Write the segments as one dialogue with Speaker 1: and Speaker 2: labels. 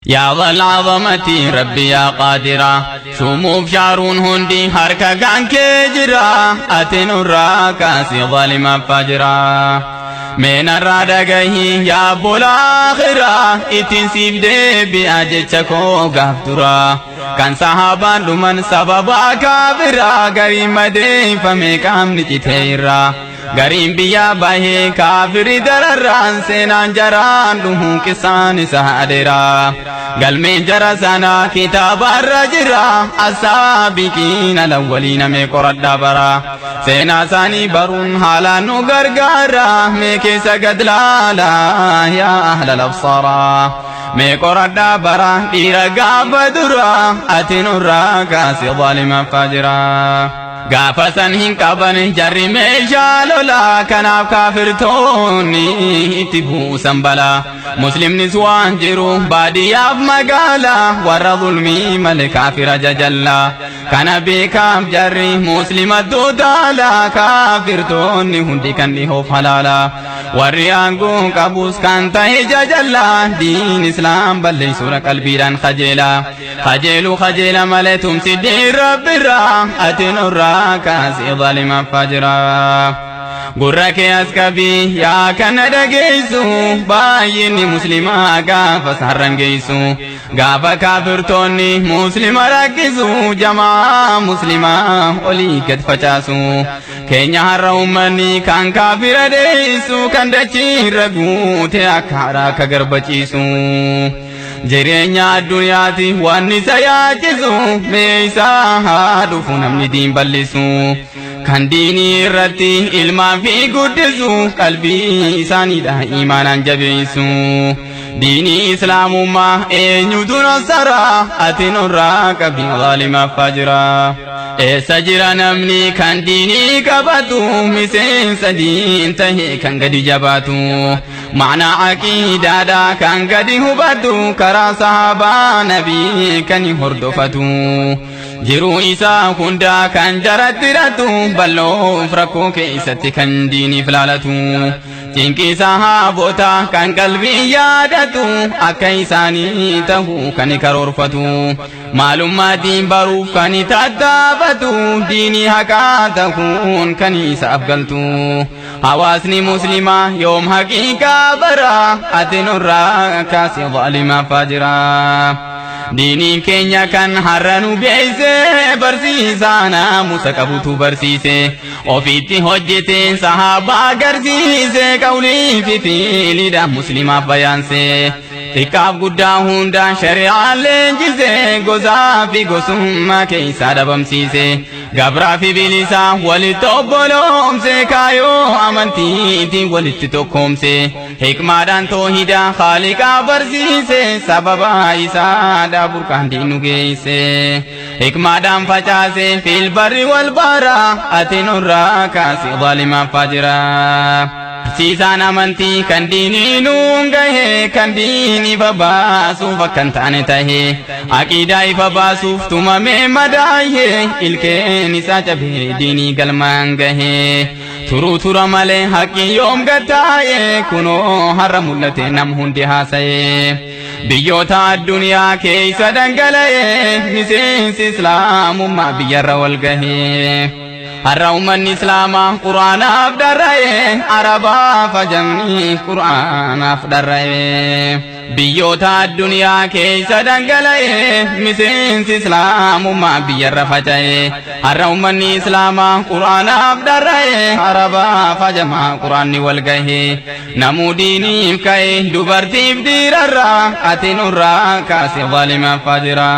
Speaker 1: Yaa dhal azamati rabbi yaa qaadira, shuumuuf shaaruun hundi harka kan kee jira, ati nurraa kaasi zaalima fajira. Meenarraa dhagahi yaa bola akhiraa, ittiin siif deebi'a jecha koo gaaf dura. Kan sahaabaan dhuman sababa kaafiraa, gariin madeeffame qaamni citeerra. Gariin biyya bahee kaafiri dararraan, seenaan jaraan dhumu qisaan isa adeera. Galmeen jara sana kitaabarra jira, asaabiqiina lawwaliina mee qoradhaa bara. Seenaa isaanii baruun haalaan nu gargaara, mee keessa gad laala yaa ahlal absaaraa. Mee qoradhaa bara dhiira gaafa dura, ati nurraa kaasi zaalima fajira. Gaafa san hin qaban jarri meeshaa lolaa, kanaaf kaafirtoonni itti buusan balaa. Muslimnis waan jiru baadiyyaaf magaalaa, warra zulmii malee kaafira jajallaa. Kana beekaaf jarri muslima tootaalaa, kaafirtoonni hundi kan dhihoof halaalaa. Warri aangoo qabus kan ta'e jajallaa, diin islaam balleessuudha qalbiidhaan kajeelaa. Kajeelu kajeela malee tumsi diin rabbirraa, ati nurraa kaasi zaalima fajira. Gurra kee as qabii yaa kana dhageessu, baay'inni muslimaa gaafa sarran geessu. Gaafa kaafirtoonni muslima rakkisu, jamaa muslimaa olii gad facaasu. Keenya har'a uummanni kan kaafira dheessu, kan dachiirra guute akka haraa akka garba ciisu. Jireenya addunyaati waan isa yaachisu, mee isaa haa dhufu namni diin bal'isu. Kan diinii irratti ilmaan fi guddisu, qalbii isaaniidha imaanaan jabeessu. Diinii islaamummaa eenyutu nasara, ati nurraa qabdi zaalima fajira. Eessa jira namni kan diinii qabatu, miseensa diin tahe kan gadi jabaatu. Macnaa aqiidaadha kan gadi hubatu, karaa sahaabaa nabii kan hordofatu. Jiruu isaa hundaa kan jaratti hidhatu, bal'oof rakkoo keessatti kan diiniif laalatu. Cinqii sahaabota kan qalbii yaadatu, akka isaanii tahu kan karoorfatu. Maalummaa diin baruuf kan tattaafatu, diinii haqaa tahuun kan isaaf galtu. Hawaasni muslimaa yoom haqiiqaa bara, ati nurraa kaasi zaalima fajira. Diiniin keenya kan har'a nu geesse, barsiisaa naamusa qabutu barsiise. Ofiitti hojjete sahaabaa agarsiise, qawlii fi fiiliidha muslimaaf bayaanse. Xiqqaaf guddaa hunda shari'aan leenjise, gosaa fi gosummaa keessaa dhabamsiise. Gabraa fi bilisaa walitti obboloomse, kaayoo amantiitiin walitti tokkoomse. Hikmaadhaan toohida haaliqaa barsiise, sababa isaadha burqaan diinu geesse. Hikmaadhaan facaase filbarri wal baara, ati nurraa kaasi zaalima fajira. Barsiisaan amantii kan diinii nuun gahe, kan diinii ifa baasuuf akka hin taane tahe, aqiidaa ifa baasuuf tumamee madaaye, ilkeen isaa cabee diinii galmaan gahe. Turuu tura malee haqqi yoom gattaaye, kunoo har'a mul'ate nam hundi haasa'e. Biyyoota addunyaa keessa dhangala'e, miseensi islaamummaa biyyarra wal gahe. Har'a uummanni islaamaa quraanaaf dharra'e, arabaaf ajamni quraanaaf dharra'e. Biyyoota addunyaa keessa dhangala'e, miseensi islaamummaa biyyarra faca'e. Har'a uummanni islaamaa quraanaaf dharra'e, arabaaf ajamaa quraanni wal gahe. Namuu diiniif ka'e dubartiif dhiirarra, ati nurraa kaasi zaalima fajira.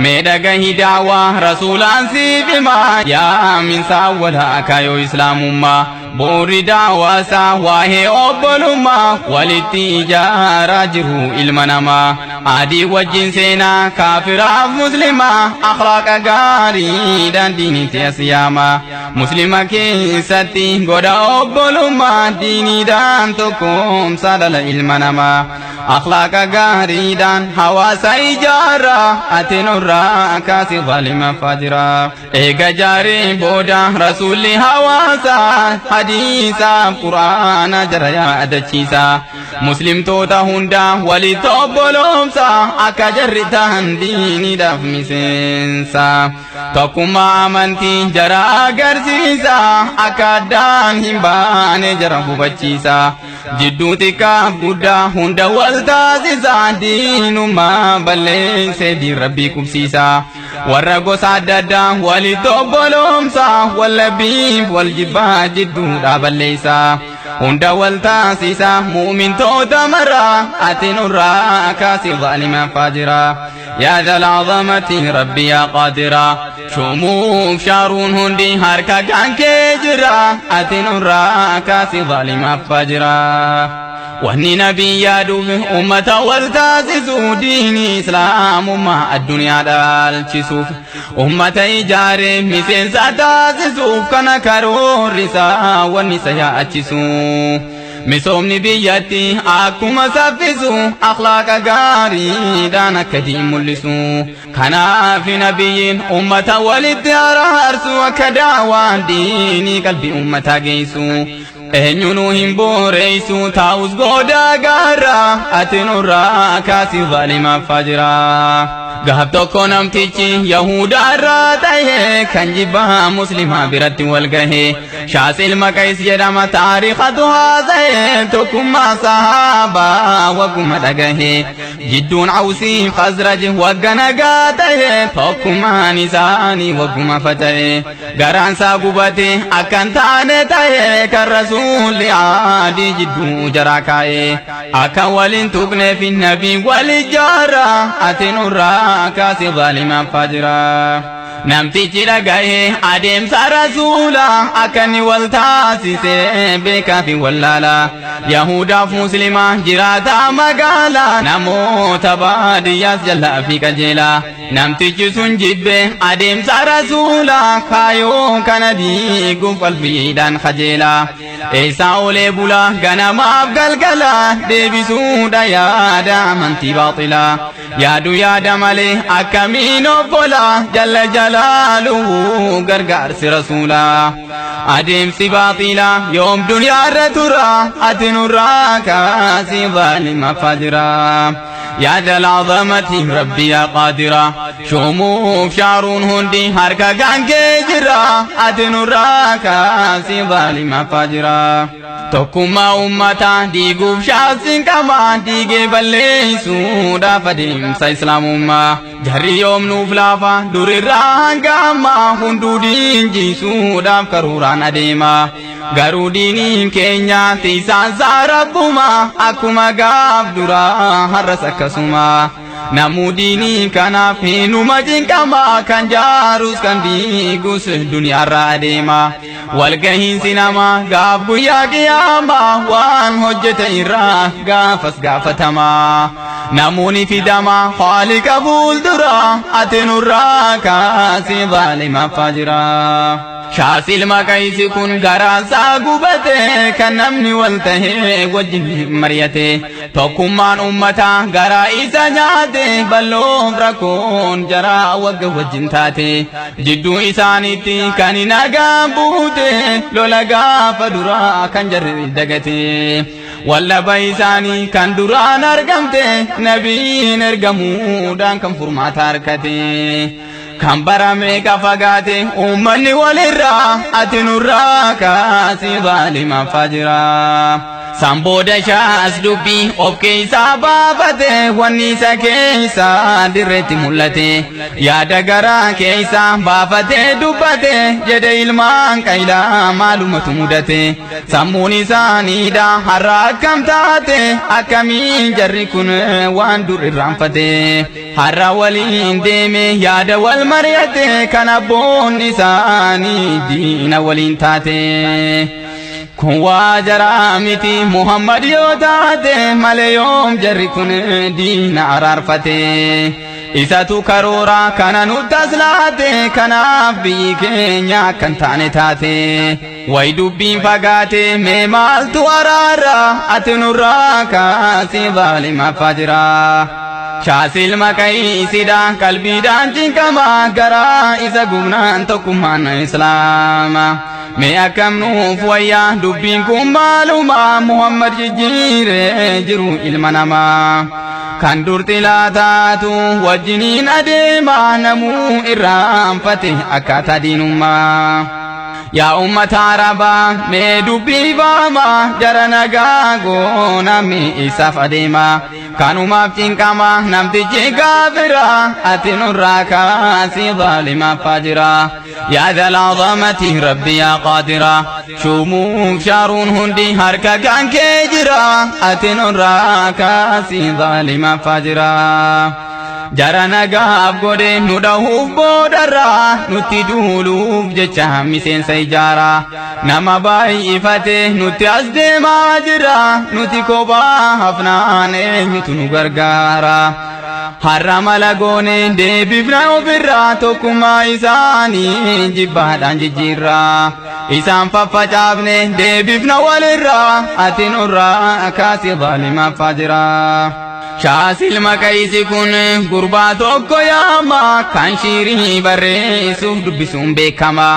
Speaker 1: Mee dhagahi daawaa rasuulaan siif himaa, yaa minsaa walaa kaayoo islaamummaa. Bu'uurri daawaasaa waa'ee obbolummaa, walitti ijaaraa jiru ilma namaa. Adii wajjin seenaa kaafiraaf muslimaa, akhlaaqa gaariidhaan diinitti as yaama. Muslima keessatti godha obbolummaa, diiniidhaan tokkoomsaa dhala ilma namaa. Akhlaaqa gaariidhaan hawaasa ijaara, ati nurraa kaasi zaalima fajira. Eega jaarii booda rasuulli hawaasa hadiisaaf quraana jara yaadachiisa. Muslimtoota hunda walitti obboloomsa, akka jarri ta'an diiniidhaaf miseensa. Tokkummaa amantii jara agarsiisa, akka addaan hin baane jara hubachiisa. Jidduu xiqqaaf guddaa hunda wal taasisa, diinummaa balleessee diin rabbii qubsiisa. Warra gosa adda addaa walitti obboloomsa, wallabbiif wal jibbaa jidduudhaa balleessa. Hunda wal taasisa mu'mintoota mara, ati nurraa kaasi zaalima faajira. Yaa dhal azamati rabbi yaa qaadira, shuumuuf shaaruun hundi harka kan kee jira, ati nurraa kaasi zaalima faajira. Wanni nabii yaaduuf ummata wal taasisu, diini islaamummaa addunyaa dhaalchisuuf, ummata ijaare miseensa taasisuuf, kana karoorrisaa wanni isa yaachisu. Misoomni biyyatti akkuma saffisu, akhlaaqa gaariidhaan akka diin mul'isu. Kanaaf nabiyyiin ummata walitti araarsu, akka daawaan diinii qalbii ummataa geessu. Eenyunuu hin booreessu taa'us goodaa gaara, ati nurraa kaasi zaalima fajira. Gaaf tokko namtichi Yahudaa irraa ta'e kan jibbaa muslimaa biratti wal gahe, Shaas ilma Qays jedhama, taarikhatu haasa'e. Tokkummaa sahaabaa wagguma dhagahe, jidduun Awsii Khazraj wagga nagaa ta'e, tokkummaan isaanii wagguma fata'e, garaan isaa gubate akkan taane ta'e, kan rasuulli aadii jidduu jaraa kaa'e, akka waliin tuqneef nabii wal ijaara, ati nurraa kaasi zaalima fajira. Namtichi dhagahe adeemsa rasuula, akka inni wal taasise beekaa fi wallaala. Yahudaaf muslima jiraata magaala, namoota baadiyyaas jallaa fi qajeela. Namtichi sun jibbe adeemsa rasuula, kaayoo kana diiguuf qalbiidhaan kajeela. Eessaa olee bula ganamaaf galgala, deebisuudha yaada amantii baaxilaa. Yaadu yaada malee akkamiin obbola, jalla jalaaluhu gargaarsi rasuula. Adeemsi baaxilaa yoom duniyaarra tura, ati nurraa kaasi zaalima fajira. Yaa dhal azamati rabbi yaa qaadira, shuumuuf shaaruun hundi harka kan kee jira, ati nurraa kaasi zaalima fajira. Tokkummaa ummataa diiguuf shaasiin qaba, diigee balleessuudhaaf adeemsa islaamummaa. Jarri yoom nuuf laafa, durirraa hanga ammaa hunduu diinjisuudhaaf karooraan adeema. Garuu diiniin keenya tiisaan isaa rabbuma, akkuma gaaf duraa har'as akkasuma. Namuu diinii kanaaf hinuma cinqama, kan jaarus kan diigus duniyaarra adeema. Walgahiinsi namaa gaaf guyyaa qiyaamaa, waan hojjete irraa gaafas gaafatama. Namoonni fidama haaliqa fuuldura, ati nurraa kaasi zaalima fajira. Shaas ilma Qaysi kun garaan isaa gubate, kan namni wal tahee wajjin mari'ate. Tokkummaan ummataa garaa isa nyaate, balloof rakkoon jaraa wagga wajjin taate. Jidduu isaaniitti kan nagaan buute, lola gaafa duraa kan jarri dagate. Wallaba isaanii kan duraan argamte, nabiin ergamuudhaan kan furmaata argate. Kan barame ka fagaate uummanni walirraa, ati nurraa kaasi zaalima fajira. San booda shaas dubbii of keessaa baafate, wanni isa keessaa dirreetti mul'ate. Yaada garaa keessaa baafate dubbate, jedhe ilmaan qaylaa maalumatu mudate. Sammuun isaaniidha har'a akkam taate, akkamiin jarri kun waan dur irraanfate. Har'a waliin deeme yaada wal mari'ate, kan abboonni isaanii diina waliin taate. Kun waa jaraa miti Muhammad yoo taate malee, yoom jarri kun diina araarfate. Isatu karoora kana nutti as laate, kanaaf biyyi keenya akkan taane taate. Way dubbiin fagaate, mee maaltu araara? Ati nurraa kaasi zaalima fajira. Shaasil maqaysidha, qalbiidhaan cinqama, garaa isa gubnaan tokkummaan islaama. Mee akkam nuuf wayyaa? Dubbiin kun maaluma? Muhammad jijjiiree jiru ilma namaa. Kan dur xilaataatu wajjiniin adeema, namuu irraanfate akkaataa diinummaa. Yaa ummata Arabaa, mee dubbii baama, jara nagaa goona, mee isaaf adeema? Kanumaaf cinqama namtichi kaafira, ati nurraa kaasi zaalima fajira. Yaa dhal azamati rabbi yaa qaadira, shuumuuf shaaruun hundi harka kan kee jira, ati nurraa kaasi zaalima fajira. Jara nagaaf godhe nu dhahuuf boodarraa nutti duuluuf jecha miseensa ijaara. Nama baay'ifate nutti as deemaa jira, nuti kophaa hafnaan eenyutu nu gargaara? Har'a mala goone deebifna ofirraa, tokkummaa isaanii jibbaadhaan jijjiirraa. Isaan faffacaafne deebifna walirraa, ati nurraa kaasi zaalima fajira. Shaasil maqaysi kun gurbaa tokko yaama, kan shiirii barreessuuf dubbisuun beekama.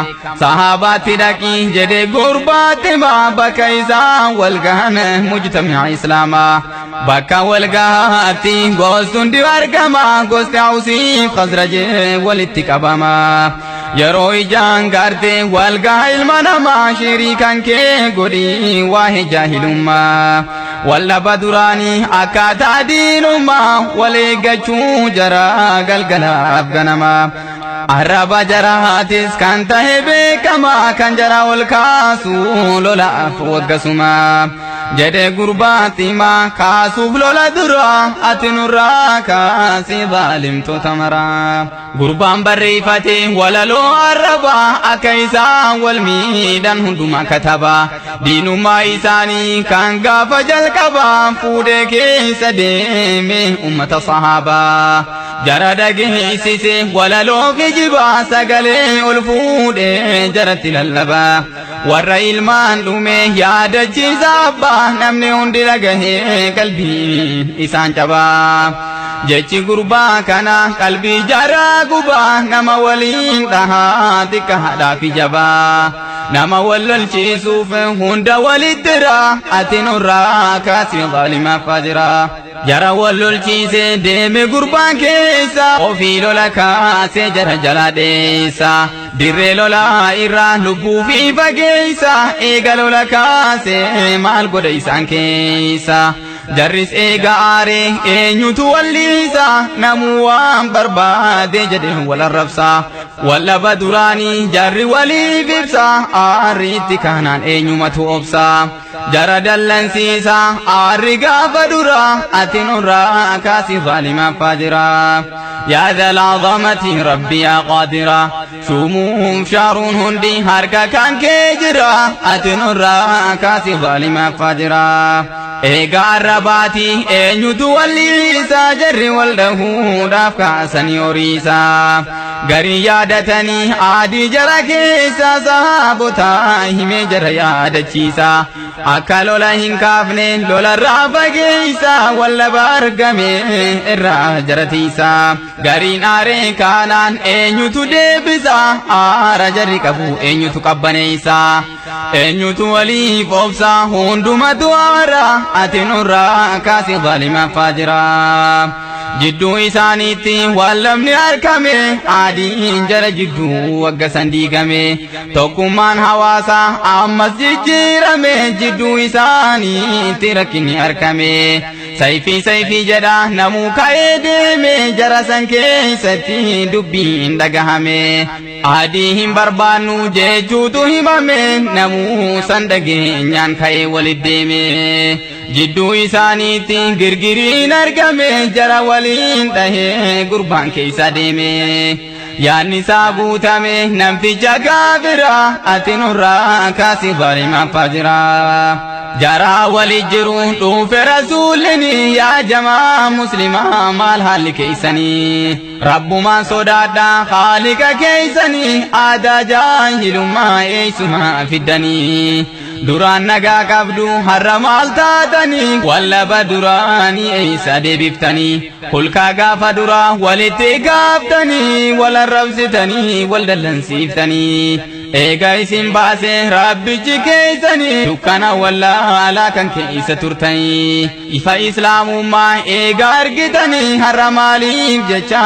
Speaker 1: Sahabaatti dhaqi jedhe gurbaatti hima, bakka isaan wal gahan mujtami'a islaamaa. Bakka wal gahaatti gosti hundi argama, gosti Awsiif Khazrajee walitti qabama. Yeroo ijaan garte wal gaha ilma namaa, shiirii kan kee godhi waa'ee jaahilummaa. Wallaba duraanii akkaataa diinummaa, wal eeggachuu jara galgalaaf ganama. Arraba jaraatis kan tahe beekama, kan jara ol kaasu lolaaf waggasuma. Jedhe gurbaatti himaa kaasuuf lola dura, ati nurraa kaasi zaalimtoota maraa. Gurbaan barreeffate walaloo arraba, akka isaan wal miidhan hundumaa kataba. Diinummaa isaanii kan gaafa jalqaba fuudhee keessa deeme ummata sahaabaa. Jara dhageessise walaloo kijibaa, sagalee ol fuudhee jaratti lallaba. Warra ilmaan dhume yaadachiisa abbaa, namni hundi dhagahee qalbii isaan cabaa. Jechi gurbaa kana qalbii jaraa gubaa, nama waliin dhahaa xiqqaadhaa fi jabaa. Nama wal lolchiisuuf hunda walittira, ati nurraa kaasi zaalima fajira. Jara wal lolchiise deeme gurbaan keessa, ofii lola kaasee jara jala dheessa. Dirree lolaa irraa lubbuu fi fageessa, eega lola kaasee maal godha isaan keessa? Jarris eega aaree eenyutu walliisa? Namuu waan barbaade jedhe wal arrabsa. Wallaba duraanii jarri waliif ibsa, aarriitti kanaan eenyumatu obsa? Jara dallansiisa aarri gaafa dura, ati nurraa kaasi zaalima fajira. Yaa dhal azamati rabbi yaa qaadira, shuumuuf shaaruun hundi harka kan kee jira, ati nurraa kaasi zaalima fajira. Eega arrabaati eenyutu walliisa? Jarri wal dhahuudhaaf kaasanii horiisa. Garii yaadatanii adii jara keessa, sahaabota himee jara yaadachiisa. Akka lola hin kaafne lolarraa fageessa, wallaba argame irraa jaratiisa. Gariin aaree kaanaan eenyutu deebisa? Aara jarri qabu eenyutu qabbaneessa? Eenyutu waliif obsa? Hundumatu aara, ati nurraa kaasi zaalima fajira. Jidduu isaaniitti wallabni argame, adiin jara jidduu wagga san diigame. Tokkummaan hawaasaa ammas jijjiirame, jidduu isaaniitti rakkinni argame. Sayfii sayfii jedha namuu ka'ee deeme, jara san keessatti dubbiin dhagahame. Adii hin barbaannu jechuutu himame, namuu san dhageenyaan ka'ee walit deeme. Jidduu isaaniitti girgiriin argame, jara waliin dhahee gurbaan keessa deeme. Yaadni isaa guutame namticha kaafira, ati nurraa kaasi zaalima fajira. Jaraa wali jiru dhufe rasuulini yaa jamaa muslimaa maal haalli keeysanii. Rabbumaan sodaadha haaliqa keeysanii aadaa jaahilummaa eeysumaa fiddanii. Duraan nagaa qabdu har'a maal taatanii wallaba duraanii eeysa deebiftanii. Hulkaa gaafa duraa walitti gaaftanii wal arrabsitanii wal dallansiiftanii. Eega isin baase rabbichi keeysanii dukkana wallaalaa kan keeysa turtanii. Ifa islaamummaa eega argitanii har'a maaliif jecha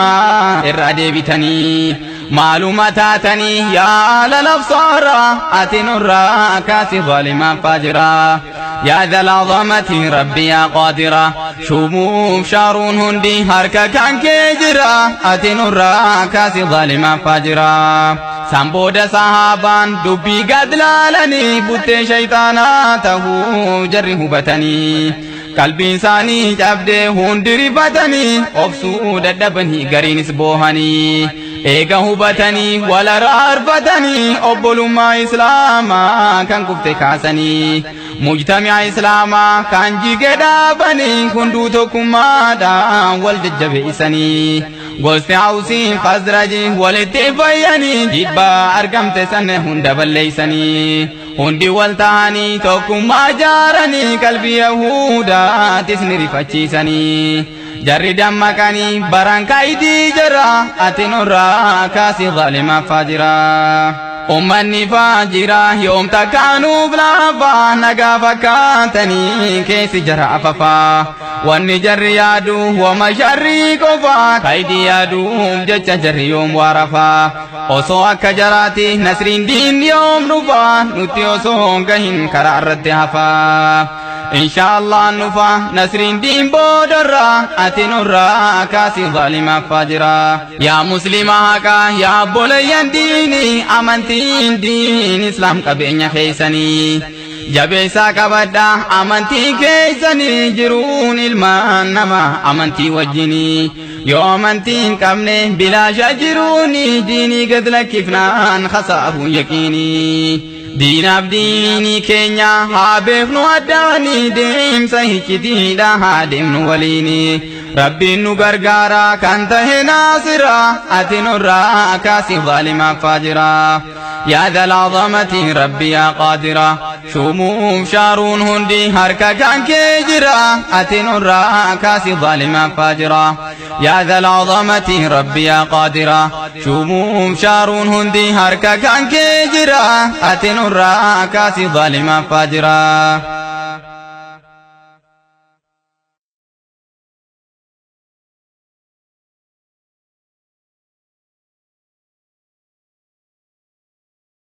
Speaker 1: irra deebitanii. Maaluma taatanii yaa lalabsaara ati nurraa kaasi zaalimaan faajiraa. Yaa dhal azamati rabbi yaa qaadira shuumuuf shaaruun hundi harka kan kee jira ati nurraa kaasi zaalimaan faajiraa. San booda sahaabaan dubbii gad laalanii buttee shayxaanaa tahuu jarri hubatanii. Qalbiin isaanii cabdee hundi rifatanii obsuu dadhabanii gariinis boohanii. Eega hubatanii wal araarfatanii obbolummaa islaamaa kan kufte kaasanii. Mujtami'a islaamaa kan jige dhaabanii hunduu tokkummaadhaan wal jajjabeessanii. Gosti Hawsiin Khazraji walitti fayyanii jibbaa argamte san hunda balleeysanii. Hundi wal ta'anii tokkummaa jaaranii qalbii Yahuudaatis ni rifachiisanii. Jarri dammaqanii baran kaayidii jira ati nurraa kaasi zaalimaa faajira. Ummanni faajira yoom takkaanuuf laafa nagaa fakkaatanii keessi jara afafaa. Wanni jarri yaadu wama sharrii qofa kaayidii yaaduuf jecha jarri yoom waarafaa. Osoo akka jaraati nasriin diin yoom dhufa nutti osoo gahin karaa irratti hafaa. Inshaallah nufa nasriin diin boodarra ati nurraa kaasi zaalimaa faajira. Yaa muslima haqaa yaa obboleeyyan diini amantiin diin islaam qabeenya keeysanii. Jabeessaa qabadha amantii keeysanii jiruun ilmaan nama amantii wajjinii. Yoo amantii hin qabne bilaasha jiruuni diinii gad lakkifnaan khasaaruun yaqiinii. Diinaaf diinii keenya haa beeknu addaanii deemsa hiccitiidha haa deemnu waliini. Rabbiin nu gargaara kan tahe naasira ati nurraa kaasi zaalimaa faajira. Yaa dhal azamati rabbi yaa qaadira shuumuuf shaaruun hundi harka kan kee jira ati nurraa kaasi zaalimaa faajira. Yaa dhal azamati rabbi yaa qaadira shuumuuf shaaruun hundi harka kan kee jira ati nurraa kaasi zaalimaa faajira.